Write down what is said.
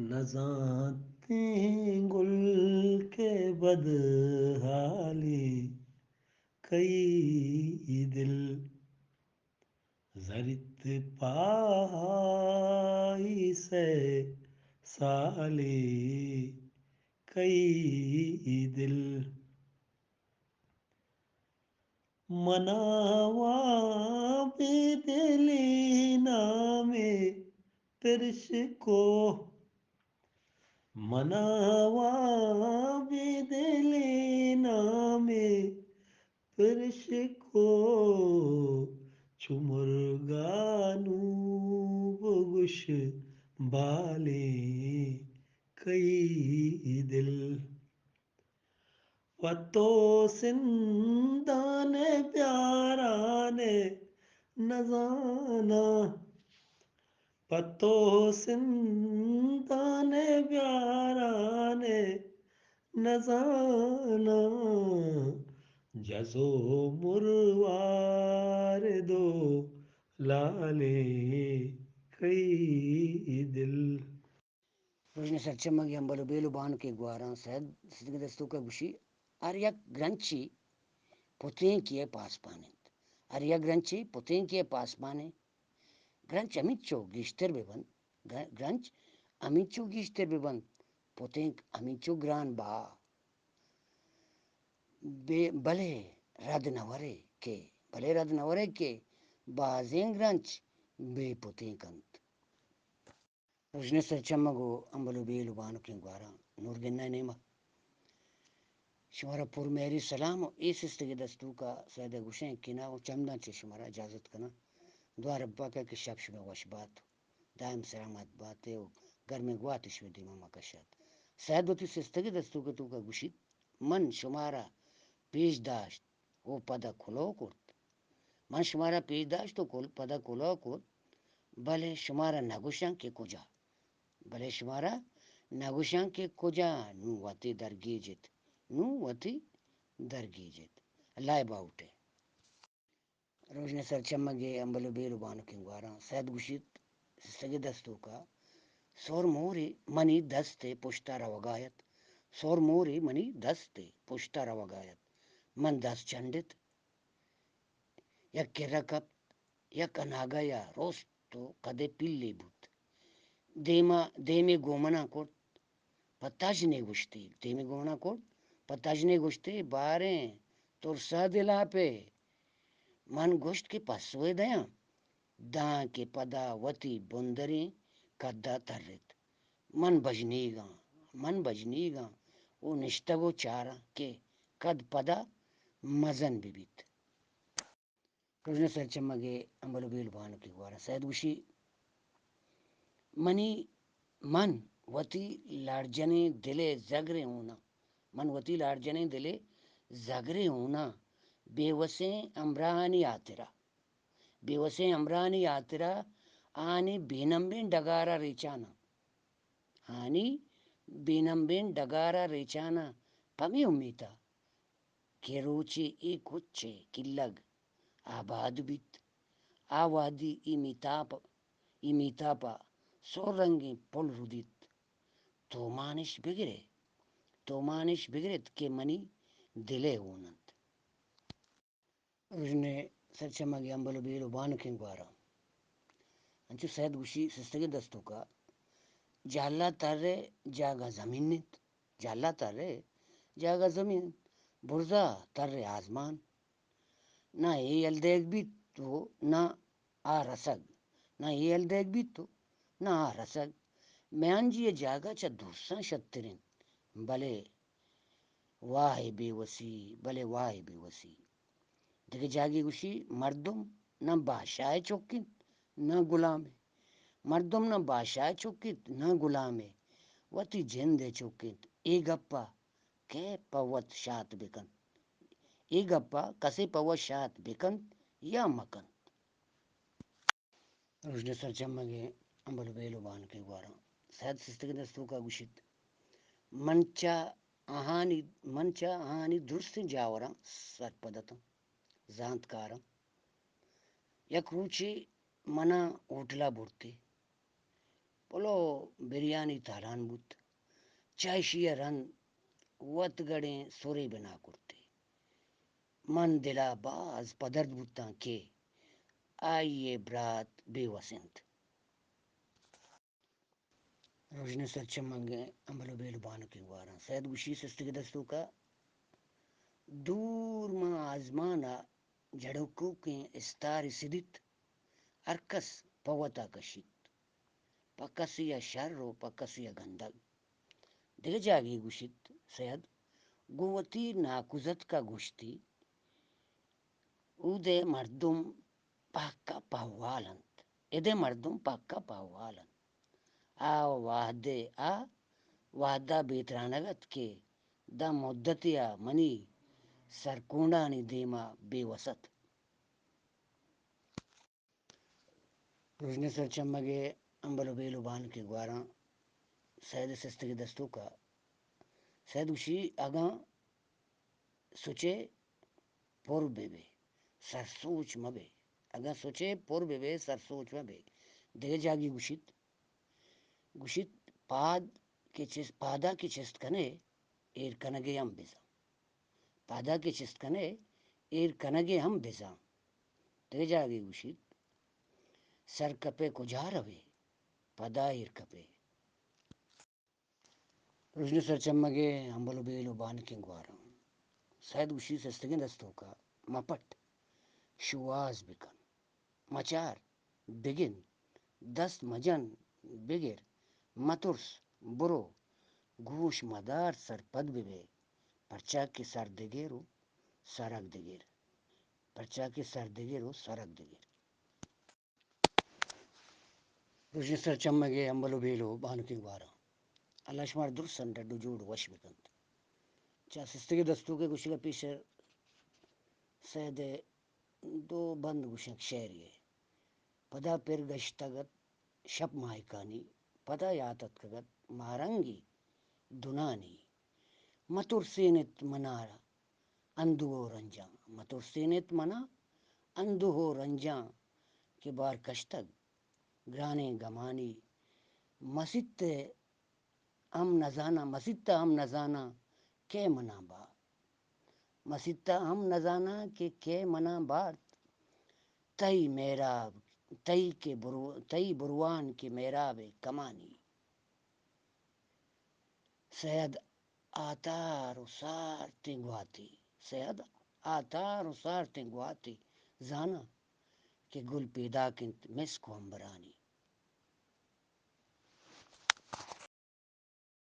نزانتیں گل کہ بدحالی کئی دل، زریت پاہائی سئے سالی کئی دل۔ منا وا بے دلی نامے پرشکو، منا وا بے دلی نامے پرشکو، چو مرگا نوں بگوش بالیں کئی دل۔ پہ تو سندان ءِ بیاران ءَ نزاناں، پہ تو سندان ءِ بیاران ءَ نزاناں، جز ءُ مروارد ءُ لالیں کئی دل۔ روژن ءِ سرچمگ ءِ امبل ءُ بیل ءُ بانکیں گواراں۔ سید سستگیں دستونک ءَ گوشی، ہر یک گرنچے پتینکے ءِ پاسپان اِنت۔ ہر یک گرنچے پتینکے ءِ پاسپان اِنت۔ گرنچ ہمینچو گیشتر بہ بنت، گر-، گرنچ ہمینچو گیشتر بہ بنت، پتینک ہمینچو گران بہا۔ بے-، بلے رد نہ ورے کہ، بلے رد نہ ورے کہ بازیں گرنچ بے پتینک اَنت۔ روژن ءِ سرچمگ ءُ امبل ءُ بیل ءُ بانکیں گواراں، نوردن ءِ نیمگ ءَ شمارا پر مہری سلام ءُ اے سستگیں دستونک ءَ سید ءَ گوشیں کناں ءُ چمداں چہ شمارا اجازت کناں۔ دعا رب پاک ءَ کہ شپ شمئے وش بات، دائم سلامت بات ئے ءُ گرمیں گوات شمئے دیما مہ کشات۔ سید وتی سستگیں دستونک ءِ توکا گوشیت، من شمارا پیش داشت ءُ پدا کلوہ کرت۔ من شمارا پیش داشت ءُ کل-، پدا کلوہ کرت، بلے شمارا نگوشاں کہ کجا۔ بلے شمارا نگوشاں کہ کجا، نوں وتی درگیجت، نوں وتی درگیجت۔ اللہ ءِ باہوٹ ئے۔ روژن ءِ سرچمگ ءِ امبل ءُ بیل ءُ بانکیں گواراں۔ سید گوشیت، سستگیں دستونک ءَ، سہر مورے منی دست ءِ پشت ءَ روگا اَت، سہر مورے منی دست ءِ پشت ءَ روگا اَت۔ من دست چنڈت، یک کرا کپت، یک اناگہ ءَ رست ءُ کد ءِ پلے بوت۔ دیما، دیمے گوں منا کرت، پہ تژنے گوشتی، دیمے گوں منا کرت، پہ تژنے گوشتی، باریں ترسا دل آپ ئے۔ من گوشت کہ پسوے دیاں، دانکہ پدا وتی بندریں کد ءَ ترت۔ من بژنیگاں، من بژنیگاں ءُ نشتگ ءُ چاراں کہ کد پدا مزن بہ بیت۔ روژن ءِ سرچمگ ءِ امبل ءُ بیل ءُ بانکیں گواراں۔ سید گوشی، منی، من وتی لاڈجنیں دل ءِ زگریں ہوناں، من وتی لاڈجنیں دل ءِ زگریں ہوناں، بے وسیں ہمراہانی ہاترا، بے وسیں ہمراہانی ہاترا آہانی بے نمبریں ڈگار ءَ ریچاناں، آہانی بے نمبریں ڈگار ءَ ریچاناں، پمے امیت ءَ کہ روچے اے کچ ءِ کلگ آباد بیت، آ وہدی اے میتاپ، اے میتاپ ءَ سہر رنگیں پل ردیت۔ تو مان اش بگر ئے، تو مان اش بگر ات کہ منی دل ءِ ہون اَنت۔ روژن ءِ سرچمگ ءِ امبل ءُ بیل ءُ بانکیں گواراں۔ انچو سید گوشی سستگیں دستونک ءَ، جہلا تر ءِ جاگہ زمین اِنت، جہلا تر ءِ جاگہ زمین اِنت، برزا تر ءِ آزمان۔ نہ اے یل دیگ بیت ءُ نہ آ رسگ، نہ اے یل دیگ بیت ءُ نہ آ رسگ۔ میانجی ءِ جاگہ چہ درساں شتر اِنت، بلے واہ بے وسی، بلے واہ بے وسی۔ دگہ جاگے گوشی، مردم نہ بادشاہ ءِ چک اِنت، نہ غلام ءِ۔ مردم نہ بادشاہ ءِ چک اِنت، نہ غلام ءِ۔ وتی جند ءِ چک اِنت۔ اے گپ ءَ کئے پہ وت شات بہ کنت؟ اے گپ ءَ کسے پہ وت شات بہ کنت یا مہ کنت؟ روژن ءِ سرچمگ ءِ امبل ءُ بیل ءُ بانکیں گواراں۔ سید سستگیں دستونک ءَ گوشیت، من چہ آہانی، من چہ آہانی درستیں جاوراں سرپد اتاں، زانتکاراں۔ یک روچے منا ہوٹل ءَ برتے، پلو بریانی تالان بوت۔ چہ ایشی ءَ رند وتگڑیں سرے بنا کرتے۔ من دل ءَ باز پدرد بوتاں کہ آئی ءِ برات بے وس اِنت۔ رژن ءِ سرچمگ ءَ امبل ءُ بیل ءُ بانکیں گواراں۔ سید گوشی سستگیں دستوک ءَ، دور ماں آزمان ءَ جڑکوکیں استارے سدیت، ہر کس پہ وت ءَ کشیت، پہ کسے ءَ شر ءُ پہ کسے ءَ گندگ۔ دگہ جاگہے گوشیت، سید گوں وتی ناکوزتک ءَ گوشتی، اود ءِ مردم پہک ءَ پہوال اَنت، اد ءِ مردم پہک ءَ پہوال اَنت۔ آ وہد ءَ، آ وہد ءَ بے ترانگ اَت کہ داں مدتے ءَ منی سرکونڈانی دیم ءَ بے وس اَت۔ رژن ءِ سرچمگ ءَ امبل ءُ بیل ءُ بانکیں گواراں۔ سید ءِ سستگیں دستوک ءَ۔ سید گوشی، اگاں سچے پر بہ بے، سرسوچ مہ بے۔ اگاں سچے پر بہ بے، سرسوچ مہ بے۔ دگہ جاگہے گوشیت، گوشیت، پاد کہ چست، پادا کہ چست کنے، ایر کنگے ہم بزاں۔ پادا کہ چست کنے، ایر کنگے ہم بزاں۔ دگہ جاگہے گوشیت، سر کپے کجا روے، پدا ایر کپے۔ رژن ءِ سرچمگ ءَ امبل ءُ بیل ءُ بانکیں گواراں۔ سید گوشی سستگیں دستوک ءَ، مپٹ، شوہاز بکن، مچار، بگند، دست مجن، بگر، مترس، برو، گوش مدار، سرپد ببے، پرچا کہ سر دگر ءُ سرگ دگر، پرچا کہ سر دگر ءُ سرگ دگر۔ رژن ءِ سرچمگ ءَ امبل ءُ بیل ءُ بانکیں گواراں۔ اللہ شمارا درستاں ڈڈ ءُ جوڑ وش بکنت۔ چہ سستگیں دستوک ءِ گوشگ ءَ پیسر سید ءِ دو بند گوشنت شعرے ءَ۔ پدا پر گشتگ اَت شپ ماہکانی، پدا یات اتکگ اَت ماہرنگی دنانی۔ مترسینیت منارا اندوہ ءُ رنجاں، مترسینیت منا اندوہ ءُ رنجاں کہ بار کشتگ گرانیں گمانی۔ مسیت ءَ ہم نزاناں، مسیت ءَ ہم نزاناں کئے منا بارت۔ مسیت ءَ ہم نزاناں کہ کئے منا بارت۔ تئی مہراب، تئی کہ برو-، تئی بروان کہ مہراب ءِ کمانی۔ سید آتار ءُ سارتیں گواتے، سید آتار ءُ سارتیں گواتے، زاناں کہ گل پیداک اَنت مسک ءُ عنبرانی۔